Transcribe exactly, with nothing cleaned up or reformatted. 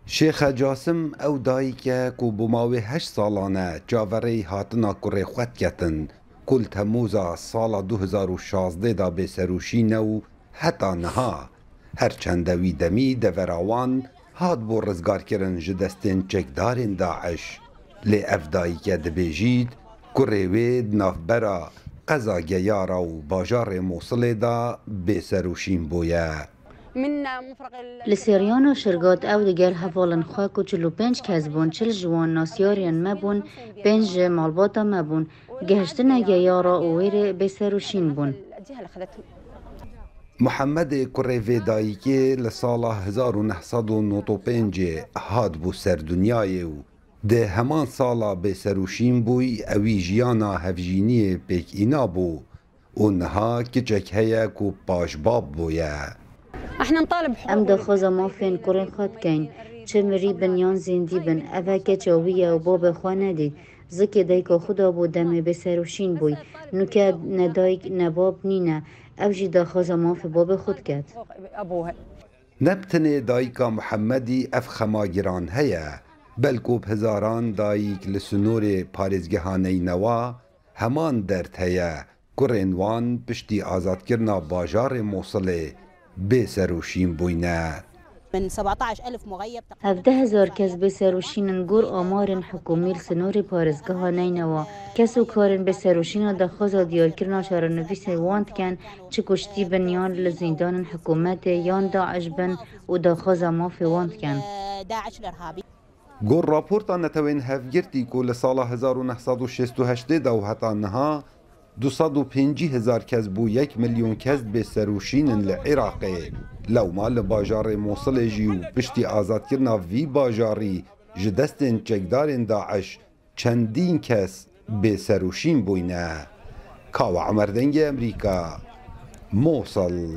Şêxe Casim ew dayik e ku bi mawê heşt salan e çaverêy hatina kurê xwe diketin, ku li Temûza sala du hezar û şazdeh de bêserûşîn e û heta niha, her çende wî demî devera wan hatibû rizgarkirin ji destên çekdarên DAIŞ. Lê ev dayike dibêjît, kurê wê di navbera qeza Geyara û bajarê Mosilê de bêserûşîn bûye. Li Sêryana Şirgat ew digel hevalên xwe ku çil û pênc kes bûn, çil ji wan nasyarên me bûn, pênc ji malbata me bûn, gehiştine Geyara û wêrê bêserûşîn bûn. Muhemmedê kurê vê dayikê li sala hezar û neh sed û nod û pêncê hatibû ser dinyayê û di heman sala bêserûşîn bûy, ewî jiyana hevjîniyê pêk îna bû û niha kiçek heye ku paşbab bûye. Em daxwaza mafên kurên xwe dikeyn. Çi mirî bin yan zîndî bin, eve keça wî ye û babê xwe nedît. Zikê dayika xwe dabû demê bêserûşîn bûy. Nûke ne dayik ne bab nîne. Ew jî daxwaza mafê babê xwe diket. Ne bi tenê dayika Muhemmedî ev xema giran heye, belku bi hezaran dayik li sinorê parêzgeha Neynewa heman derd heye, kurên wan piştî azadkirina bajarê Mosilê bêserûşîn bûyne. Hevdeh hezar kes bêserûşîn in gor amarên hikûmî li sinorê parêzgeha Neynewa. Kes û karên bêserûşîna daxwaza diyarkirina çarenivîsê wan dikin, çi kuştî bin yan li zîndanên hikûmetê yan DAIŞ bin û daxwaza mafê wan dikin. Gor raporta Netewên Hevgirtî ku li sala hezar û neh sed û şêst û heştê de û heta niha du sed û pêncî hezar kes bû yek milyon kes bêserûşîn in li Iraqê. Lewma li bajarê Mosilê jî û piştî azadkirina vî bajarî ji destên çekdarên DAIŞ çendîn kes bêserûşîn bûyne. Kawa Emer, Dengê Emerîka, Mosil.